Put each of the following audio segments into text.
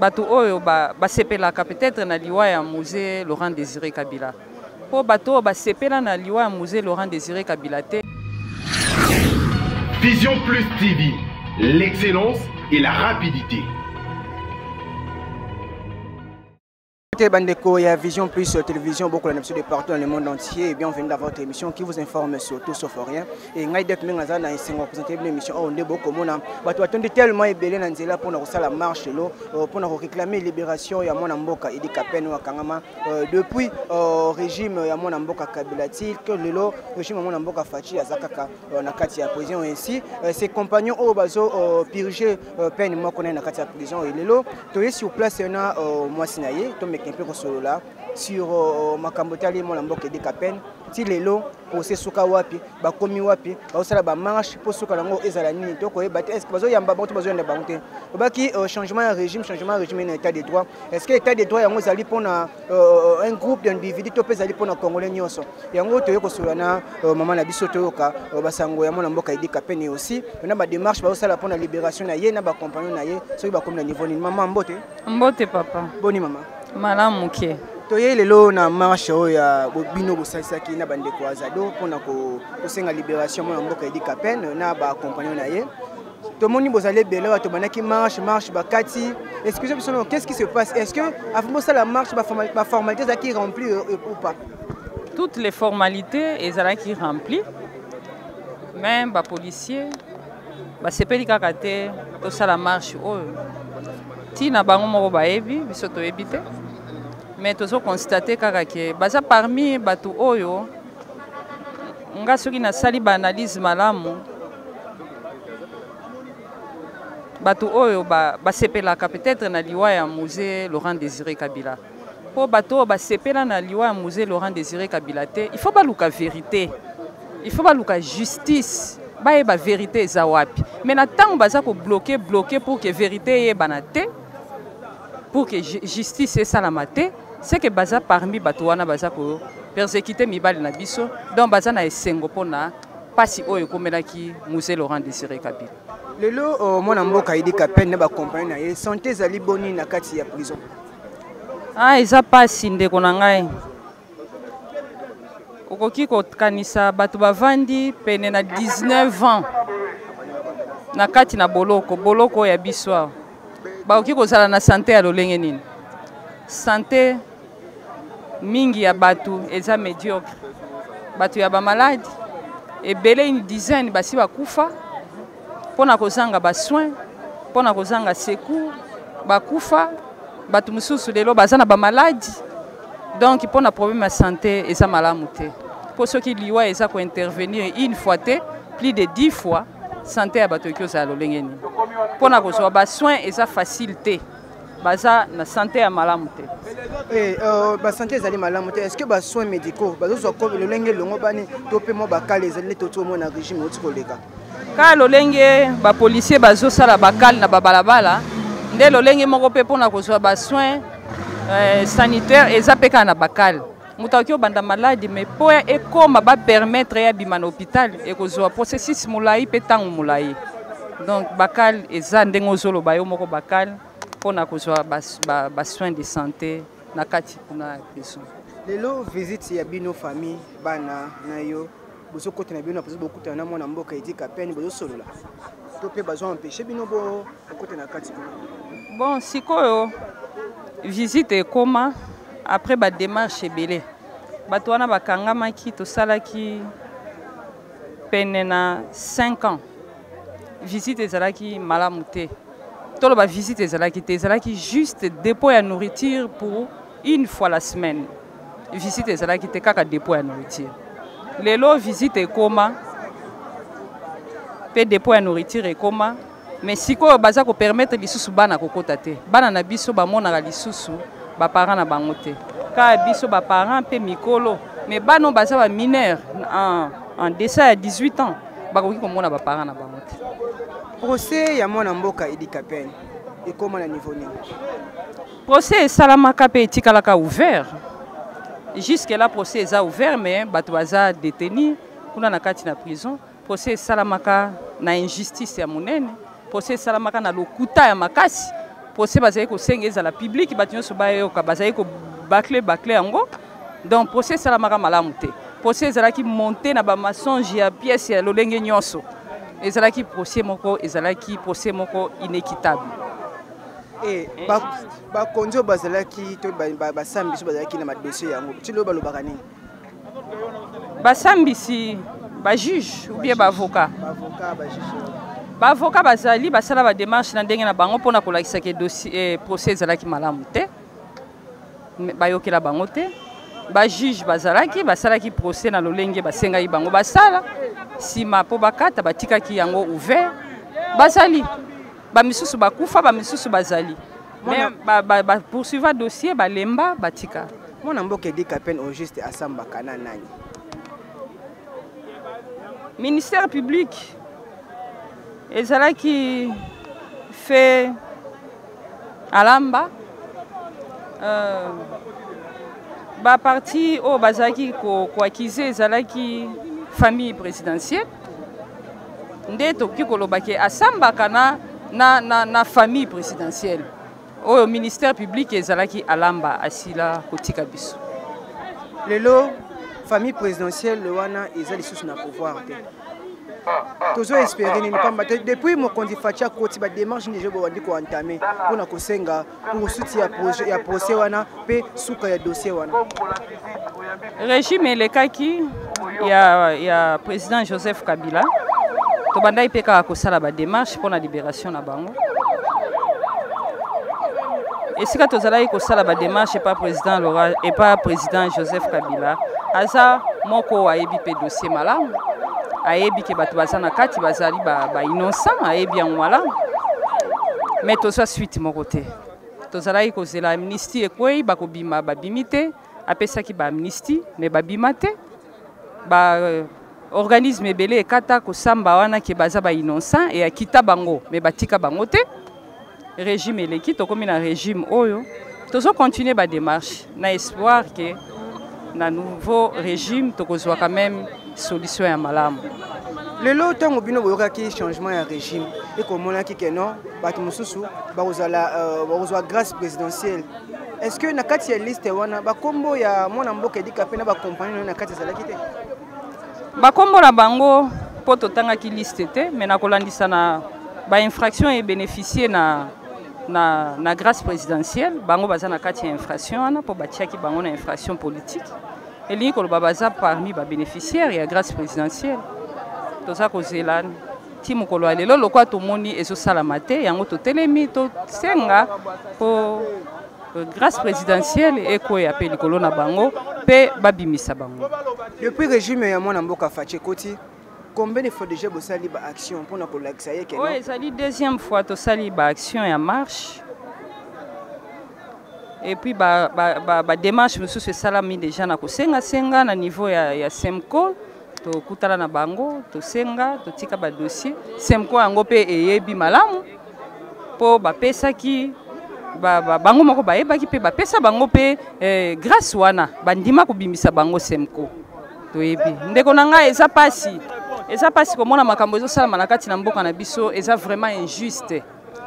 Bato oyo basepelaka ba peut-être na liwa ya Mzee Laurent Désiré Kabila. Mpo bato oyo basepela na liwa ya Mzee Laurent Désiré Kabila te. Vision Plus TV, l'excellence et la rapidité. Bandeko ya Vision Plus Télévision, beaucoup de partout dans le monde entier. Et bienvenue dans votre émission qui vous informe sur tout sauf rien. Et ngai dek minga za na esengo présenter une émission oyo nde bokomona bato batondi tellement ebele na nzela mpona kosala marche lelo mpona koréclamer libération ya mwana mboka Eddy Kapend oyo akangama depuis régime ya mwana mboka Kabila ti ke lelo régime ya mwana mboka Fatshi aza kaka na kati ya prison. Ainsi ses compagnons oyo bazo purger peine moko na kati ya prison. Et lelo toye sur place na mwasi na ye, tomeka mpe kosolola sur makambo etali mwana mboka Eddy Kapend. Ti lelo procès suka wapi, bakomi wapi, bazosala bamarche mpo suka yango ezala nini, tokoyeba te. Est ce que bazoyamba bango to bazoyamba bango te? Obaki changement ya régime, changement ya régime na état de droit. Est ce que état de droit yango ezali mpona un groupe d'individu to mpe ezali mpona Congolais nyonso? Yango toye kosolola na mama na biso, toyoka basango ya mwana mboka Eddy Kapend aussi na badémarche bazosala mpona libération na ye na bacompagnon na ye, soki bakomi na niveau nini. Mama, mbote. Mbote, papa. Boni, mama? Malamu ke. Toyei lelo na marche oyo ya bino bosalisaki na bandeko ya Azado mpona kosenga libération mwana mboka Eddy Kapend na bacompagnon na ye. Tomoni bozali ebele, bato bandaki marche, marche bakati. Excusez biso, non, qu'est-ce qui se passe? Est ce que avant bosala marche, baformalité ezalaki rempli ou pas? Toutes les formalités ezalaki remplies, même bapolicier basepeli kaka te tosala marche oyo. Ntina bango moko bayebi, biso toyebi te. Mais tozoconstater kaka ke baza parmi bato oyo, nga soki nasali baanalyse malamu, bato oyo basepelaka peut-être na liwa ya Mzee Laurent Désiré Kabila. Mpo bato oyo basepela na liwa ya Mzee Laurent Désiré Kabila te, il faut baluka vérité, il faut baluka justice, bayeba vérité eza wapi. Mais na ntango baza kobloquer, bloquer pour que vérité eyebana te, pour que justice esalama te, c'est que baza parmi bato wana baza kopersécuter mibali na biso. Donc baza na esengo mpona mpasi oyo ekomelaki Mzee Laurent Désiré Kabila. Lelo mwana mboka Eddy Kapend na bacompagnon na ye, santé ezali boni na kati ya prison? Ah, eza mpasi, ndeko na ngai. Okoki kokanisa bato bavandi pene na 19 ans na kati na boloko, boloko ya biso awa, bakoki kozala na santé ya lolenge nini? Santé mingi ya bato eza médiocre. Bato ya bamaladi ebele, une dizaine basi bakufa mpona kozanga basoin, mpona kozanga secours, bakufa. Bato mosusu lelo baza na bamaladi. Donc mpona problème ya santé eza malamu te, mpo soki liwa eza kointervenir une fois te, plus de 10 fois, santé ya bato ekoki ozala lolenge nini? Mpona kozwa basoin eza facile te. Baza na santé ya malamu te. Basanté ezali malamu te. Est ce que basoins médicaux bazozwa lolenge elongo bani, to mpe mwa bakale ezali nde toti omona régime oti koleka? Kaka lolenge bapolicier bazosala bakale na babalabala, nde lolenge moko mpe mpona kozwa basoin sanitaire eza mpe kaka na bakale. Moto akoki obanda maladi, mais mpo ekóma bapermettre ye abima na hôpital, ekozwa processus molai mpe ntango molai. Donc bakale eza ndenge ozoloba yo moko, bakale mpona kozwa basoin ba de santé na kati kuna ya prison. Lelo visite ya bino famille, bana na yo, bozokota na bino na prison, bokutana na mwana mboka Eddy Kapend, bozosolola to mpe bazo empêche bino bokota na kati kuna? Bon, sikoyo visite ekóma après badémarche ebele. Bato wana bakangamaki, tosalaki pene na 5 ans, visite ezalaki malamu te. Toloba visite ezalaki te, ezalaki juste dépôt ya nourriture pour une fois la semaine. Visite ezalaki te, kaka dépôt ya nourriture. Lelo visite ekóma mpe dépôt ya nourriture ekóma, mais sikoyo baza kopermettre lisusu bana kokota te. Bana na biso bamonaka lisusu baparent na bango te, kaka biso baparent mpe mikolo. Mais bana oyo baza bamineur, en deçà ya 18 ans, bakoki komona baparent na bango te. Procès ya mwana mboka Eddy Kapend ekóma na niveau nini? Procès esalamaka mpe etikalaka ouvert jusque là. Procès eza ouvert, mais bato baza détenu kuna na kati na prison. Procès esalamaka na injustice ya monene, procès esalamaka na lokuta ya makasi. Procès bazali kosenga ezala public, bato nyonso bayoka, bazali kobakle bakle yango. Donc procès esalamaka malamu te. Procès ezalaki monté na bamensonge ya pièce ya lolenge nyonso. Ezalaki procès moko, ezalaki procès moko inéquitable. E bakonzi oyo bazalaki to basambisi bazalaki na badossier yango, ti lelo balobaka nini? Basambisi, bajuge ou bien baavocat? Baavocat bazali basala badémarche na ndenge na bango mpona kolakisa ke dossier, procès ezalaki malamu te. Bayokela bango te. Bajuge bazalaki basalaki procès na lolenge basengaki bango basala. Nsima mpo bakata, batikaki yango ouvert. Bazali bamisusu bakufa, bamisusu bazali, mais bapoursuiva dossier, balemba, batika. Mwana mboka Eddy Kapend, au juste asambaka na nani? Ministère public ezalaki fait alamba, baparti oyo bazalaki koaccuser ezalaki famille présidentielle. Nde tokoki koloba ke asambaka na famille présidentielle. Oyo ministère public ezalaki alamba, asila kotika biso. Lelo famille présidentielle wana eza lisusu na pouvoir te. Tozo espérer nini? Pamba te depuis mokonzi Fatshi akoti, badémarche déjà bobandi koentamer mpona kosenga poursuite ya projet ya procès wana mpe suka ya dossier wana. Régime elekaki ya président Joseph Kabila, tobandaki mpe kaka kosala badémarche mpona libération na bango. Esika tozalaki kosala badémarche epa président Laura, epa président Joseph Kabila, aza moko ayebi mpe dossier malamu, ayebi ke bato baza na kati bazali bainnocent ba, ayebi yango malamu, mais tozwa suite moko te. Tozalaki kozela amnistie ekwei, bakobima, babimi te. Apesaki baamnistie, mais babima te. Ba organisme ebele ekata kosamba wana ke baza bainnocent e akita bango, mais batika bango te. Régime eleki, tokomi na régime oyo, tozocontinue badémarche na espoir ke na nouveau régime tokozwa quand même solution ya malamu. Lelo ntango bino boyokaki changement ya régime, ekomonaki ke non, bato mosusu bakozala bakozwa grâce présidentielle, est ce que na kati ya liste wana bakombo ya mwana mboka Eddy Kapend na bacompagnie na ye na kati ezalaki te? Bakombo na bango, mpo totangaki liste te, mais na kolandisa na bainfraction ebénéficie na grâce présidentielle, bango baza na kati ya infraction wana, mpo batiaki bango na infraction politique. Elingi koloba baza parmi babénéficiaire ya grâce présidentielle. Toza kozela ti mokolo ya lelo, lokola tomoni ezosalama te, yango totelemi tosenga mpo grâce présidentielle ekwea mpe likolo na bango mpe babimisa bango. Depuis régime ya mwana mboka Fatshi ekoti, combien de fois déjà bosali baaction mpona kolakisa ye ke? Oyo ezali deuxième fois tosali baaction ya marche, et puis badémarche ba, ba, ba mosusu esalami déjà na kosengasenga na niveau ya CEMCO. Tokutana na bango, tosenga, totika badossier. CEMCO yango mpe eyebi malamu, mpo bapesaki bango moko, bayebaki mpe bapesa bango mpe grâce wana, bandima kobimisa bango. CEMCO toyebi. Ndeko na ngai, eza pasi, eza pasi komona makambo ezosalama na kati na mboka na biso. Eza vraiment injuste,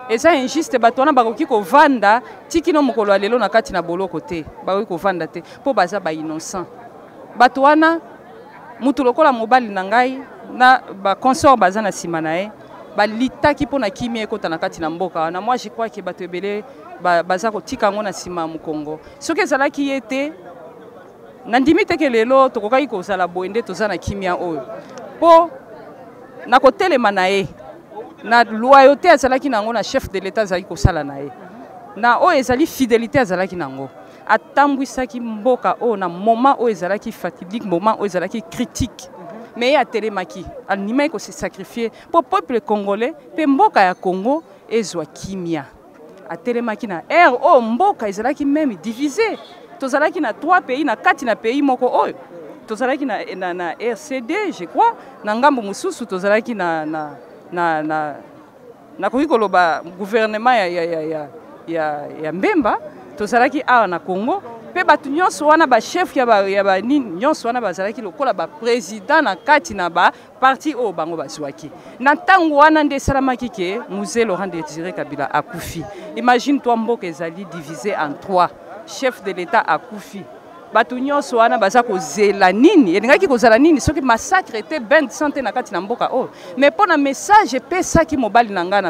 eza injuste. Bato wana bakoki kovanda tikino mokolo ya lelo na kati na boloko te, bakoki kovanda te mpo baza bainnocent. Bato wana, mutu lokola mobali na ngai na baconsort baza na nsima na ye, balitaki mpo na kimia ekota na kati na mboka wana. Moi, je crois ke bato ebele baza kotika yango na nsima ya mokongo. Soki ezalaki ye te, nandimi te ke lelo tokokaki kozala boye nde toza na kimia oyo, mpo na kotelema na ye, na loyauté azalaki nango na chef de l'État, azalaki kosala na ye na oyo ezali fidélité azalaki nango, atambwisaki mboka oyo na moment oyo ezalaki fatidique, moment oyo ezalaki critique. Mais ye atelemaki, andimaki kose sacrifier mpo peuple congolais mpe mboka ya Congo ezwa kimia. Atelemaki na ère oyo mboka ezalaki même divisé, tozalaki na trois pays na kati na pays moko oyo. Tozalaki na RCD, je crois, na ngambo mosusu tozalaki na nakoki koloba gouvernement ya Mbemba. Tozalaki awa na Congo. Mpe bato nyonso wana, bachef ya banini nyonso wana, bazalaki lokola baprésident na kati na baparti oyo bango bazwaki. Na ntango wana nde esalamaki ke Mzee Laurent Désiré Kabila akufi. Imagine toi, mboka ezali divisé en trois, chef de l'État akufi, bato nyonso wana baza kozela nini? Elingaki kozala nini soki massacre te, bain de sang te na kati na mboka oyo? Mais mpo na message epesaki mobali na ngai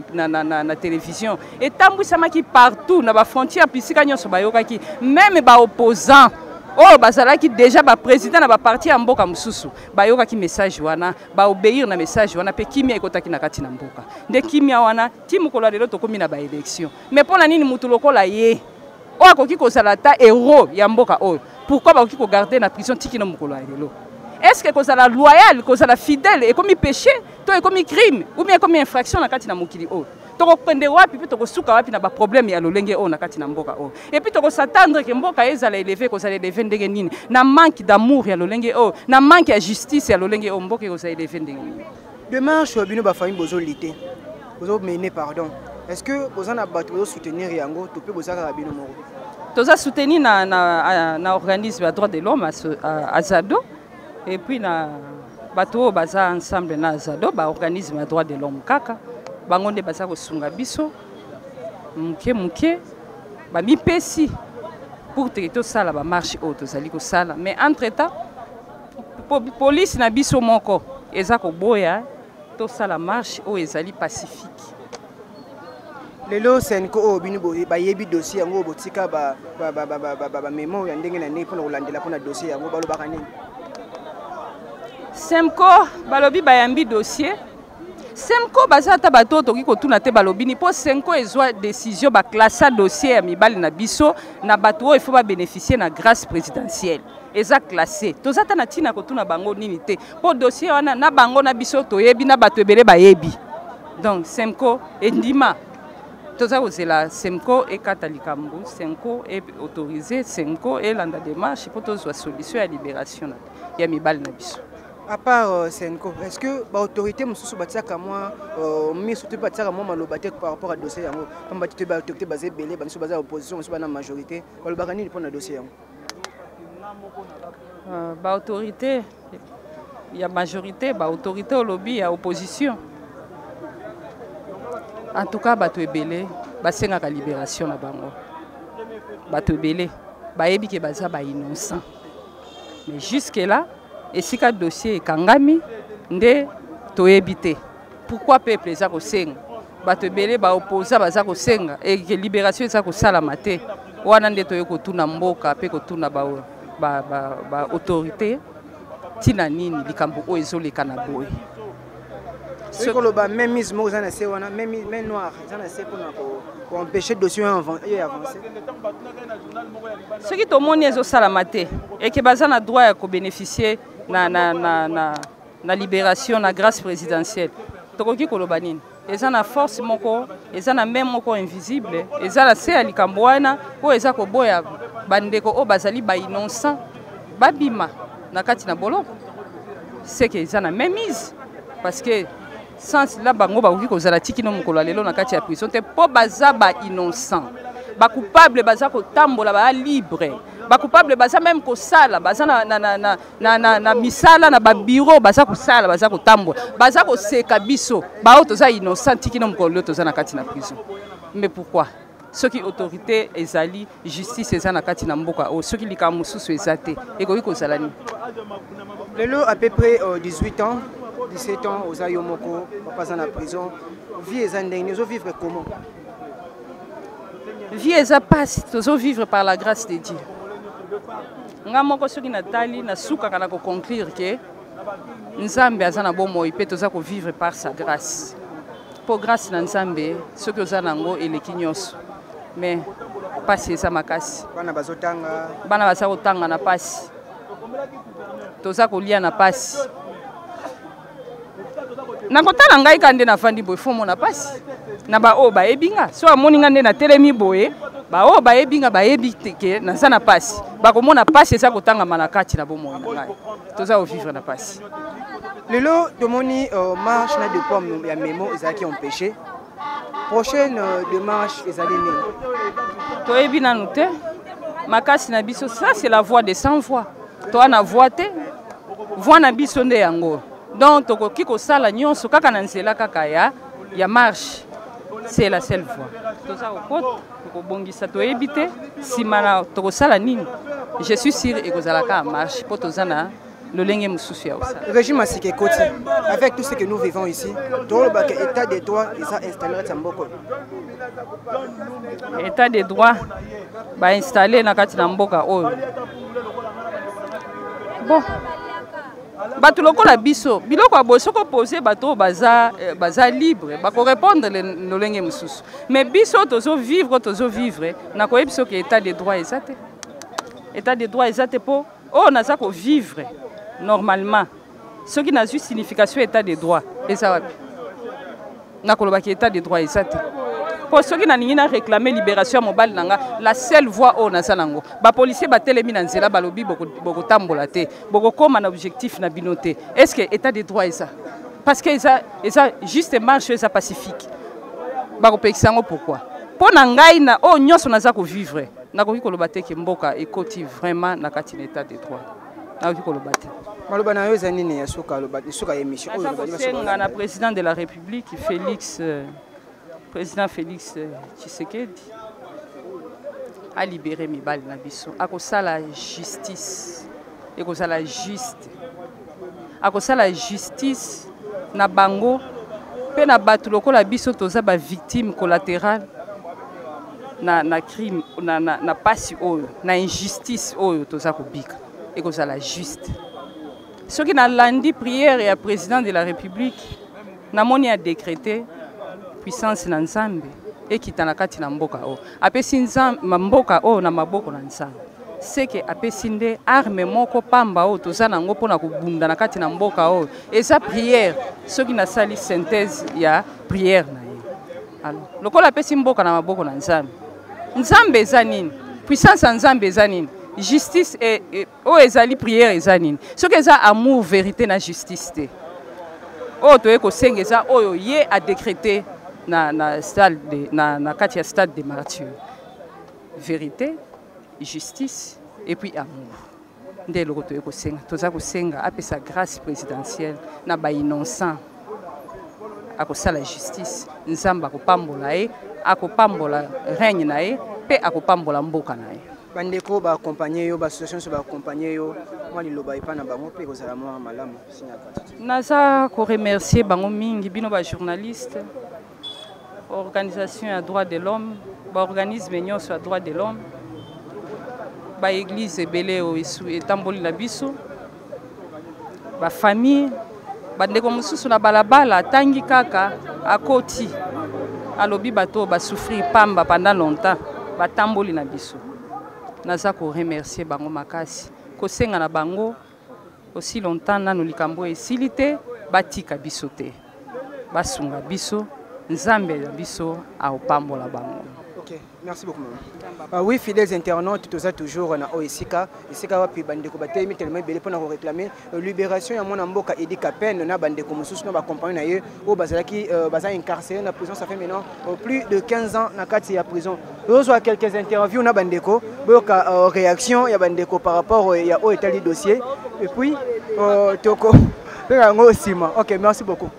na télévision, etambwisamaki partout na bafrontière, bisika nyonso bayokaki. Même baopposant oyo bazalaki déjà baprésident na baparti ya mboka mosusu bayokaki message wana, baobéir na message wana, mpe kimia ekotaki na kati na mboka. Nde kimia wana ti mokolo ya lelo tokómi na baélection. Mais mpo na nini motu lokola ye oyo akoki kozala ata héros ya mboka oyo, pourquoi bakoki kogarder na prison tikino mokolo ya lelo? Est ce que kozala loyal, kozala fidèle ekomi péché to ekomi crime ou bien ekomi infraction na kati na mokili oyo? Tokokende wapi mpe tokosuka wapi na baproblème ya lolenge oyo na kati na mboka oyo? Et puis tokos'attendre ke mboka ezala élevé, kozala élevé ndenge nini na manque d'amour ya lolenge oyo, na manque ya justice ya lolenge oyo? Mboka ekozala élevé ndenge nini? Démarche oyo bino bafamille bozolite, bozomene, pardon, est ce que boza na bato bozosoutenir yango to mpe boza kaka bino moko? Toza soutenir na organisme ya droit de l'homme Azado, et puis na bato oyo baza ensemble na Azado, baorganisme ya droit de l'homme. Kaka bango nde baza kosunga biso moke moke, bamipesi pour teke tosala bamarche oyo tozali kosala. Mais entre temps, police na biso moko eza koboya tosala marche oyo ezali pacifique. Lelo CENCO oyo bino bayebi dossier yango, oyo botika bamemo ya ndenge na ndenge mpona kolandela mpona dossier yango, balobaka nini? CENCO balobi bayambi dossier. CENCO baza ata bato oyo tokoki kotuna te balobi ni, mpo CENCO ezwa décision, baclasser dossier ya mibali na biso na bato oyo il faut babénéficie na grâce présidentielle. Eza classé, toza ata na ntina kotuna bango nini te, mpo dossier wana na bango na biso toyebi, na bato ebele bayebi. Donc CENCO endima, toza kozela CENCO ekata likambo, CENCO autorise, CENCO elanda démarche mpo tozwa solution ya libération ya mibali na biso. À part CENCO, est ce que baautorité mosusu batiaka mwa miso to batiaka mwa maloba te par rapport à dossier yango? Pamba te baautorité baza ebele, bamisu baza opposition, mosusu bana majorité, balobaka nini mpona dossier yango? Baautorité ya majorité, baautorité olobi ya opposition, en tout cas bato ebele basengaka libération na bango. Bato ebele bayebi ke baza bainnocent, mais jusque là esika dossier ekangami nde toyebi te pourquoi peuple eza kosenga. Bato ebele baopposa baza kosenga eke libération eza kosalama te. Wana nde toye kotuna mboka mpe kotuna baautorité ba, ba ntina nini likambo oyo ezoleka na boye. Soki koloba mainmise moko eza na se wana, main noire eza na se mpona koempêche dossier oyo avance. Soki tomoni ezosalama te, eke baza na droit ya kobénéficie na libération na grâce présidentielle, tokoki koloba nini? Eza na force moko, eza na main moko invisible eza na se ya likambo wana oyo eza koboya bandeko oyo bazali bainnocent babima na kati na boloko. Seke eza na mainmise, parce que sans la bango bakoki kozala tikino mokolo ya lelo na kati ya prison te, mpo baza bainnocent. Bacoupable baza kotambola, baya libre. Bacoupable baza même kosala, baza na misala na babiro, baza kosala, baza kotambola, baza koseka. Biso baoyo toza innocent, tikino mokolo lelo toza na kati na prison. Mais pourquoi? Soki autorité ezali, justice eza na kati na mboka oyo, soki likambo mosusu eza te, ekoki kozala nini? Lelo à peu près 18 ans, 17 ans oza yo moko, papa aza na prison, vie eza ndenge nini? Ozovivre comment? Vie eza mpasi, tozovivre par la grâce de Dieu. Nga moko soki natali, nasukaka na koconclure ke Nzambe aza na bomoi mpe toza kovivre par sa grâce, mpo grâce na Nzambe soki oza nango eleki nyonso. Mais mpasi eza makasi. Bana bazotanga? Bana baza kotanga na mpasi, toza kolia na mpasi. Nakotala ngai ka nde nafandi boye, fo mona mpasi na baoyo bayebi nga. So amoni nga nde natelemi boye, baoyo bayebi nga bayebi ke naza na mpasi, bakomona mpasi eza kotangama na kati na bomoi na ngai. Toza kovivre na mpasi. Lelo tomoni marche na dépôt ya memo ezalaki empêché. Prochaine démarche ezali nini? Toyebi nanu te. Makasi na biso, ça c'est la voix de sans voix. Toa na voix te, voix na biso nde yango. Donc tokoki kosala nyonso kaka na nzela kaka ya marche. C'est la seule voie. Toza kokota, tokobongisa, toyebi te nsima na tokosala nini. Je suis sûr ekozala kaka marche mpo toza na lolenge mosusu ya kosala. Régime ya sika ekoti, avec tout ce que nous vivons ici, tolobaka état de droit eza installé kati ya mboka. État de droit bainstalle na kati na mboka oyo. Bon, bato lokola biso, biloko ya boye soki opose bato oyo baza libre, bakorépondre lolenge mosusu. Mais biso tozovivre, tozovivre, nakoyebi soki état de droit eza te. État de droit eza te mpo oyo naza kovivre normalement. Soki nazwi signification état de droit eza wapi? Nakolobaki état de droit eza te. Mpo soki nalingi na réclamer libération ya mobali na nga, la seule voie oyo naza nango, bapolisier batelemi na nzela, balobi bokotambola te, bokokóma na objectif na bino te. Est ce que état de droit eza? Parce que eza juste marche, eza pacifique, bakopekisa yango pourquoi? Mpo na ngai, na oyo nyonso naza kovivre, nakoki koloba te ke mboka ekoti vraiment na kati na état de droit. Nakoki koloba te. Maloba na yo eza nini ya suka, aloba suka ya émission oyo? Naza kosenga na président de la République Félix, président Félix Tshisekedi alibere mibali na biso. Akosala justice, ekozala juste. Akosala justice na bango mpe na bato lokola biso toza bavictime collatérale na crime, na pasi oyo, na injustice oyo toza kobika. Ekozala juste soki nalandi prière ya président de la République, namoni ya décrété puissance na Nzambe ekita na kati na mboka oyo. Apesi mboka oyo na maboko na Nzambe, seke apesi nde arme moko pamba oyo toza nango mpona kobunda na kati na mboka oyo, eza prière. Soki nasali synthèse ya prière na ye, alors lokola apesi mboka na maboko na Nzambe, Nzambe eza nini? Puissance ya Nzambe eza nini? Justice oyo ezali prière eza nini? Soki eza amour, vérité na justice te, oyo toye kosenga eza oyo ye adécrété na stade de, na kati ya stade de Martyr: vérité, justice et puis amour. Nde eloko toye kosenga. Toza kosenga apesa grâce présidentielle na bainnocent. Akosala justice, Nzambe akopambola ye, akopambola règne na ye mpe akopambola mboka na ye. Bandeko baaccompagne yo, baassociation nyonso baaccompagne yo, mwa liloba epai na bango mpe ekozala mwa malamu, signe ya gratitude. Naza koremercier bango mingi, bino bajournaliste, organisation ya droit de l'homme, baorganisme nyonso ya droit de l'homme, baeglise ebele oyo etamboli na biso, bafamille, bandeko mosusu na balabala atangi kaka akoti, alobi bato oyo basouffrir pamba pendant longtemps, batamboli na biso. Naza koremercier bango makasi, kosenga na bango aussi longtemps nano likambo esili te, batika biso te, basunga biso. Nzambe na biso aopambola bango. Ok, merci beaucoup, maman. Oui, fidèles internautes, toza toujours na oyo esika, esika wapi bandeko batelemi tellement ebele mpona koréclamer libération ya mwana mboka Eddy Kapend na bandeko mosusu na bacompagnon na ye oyo bazalaki baza incarcéré na prison. Ça fait maintenant plus de 15 ans na kati ya prison. Tozozwa quelques interviews na bandeko, boyoka réaction ya bandeko par rapport ya oyo etali dossier, et puis toko mpe yango nsima. Ok, merci beaucoup.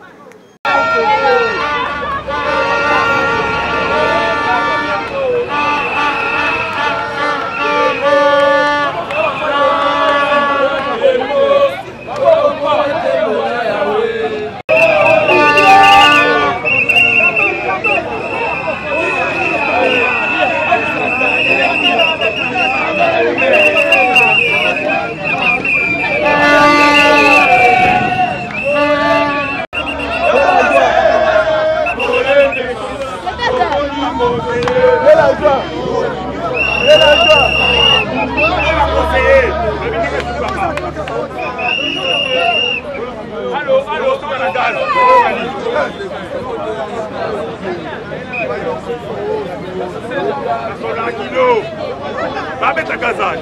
Allo, allo, Kilo. Babeta gazat.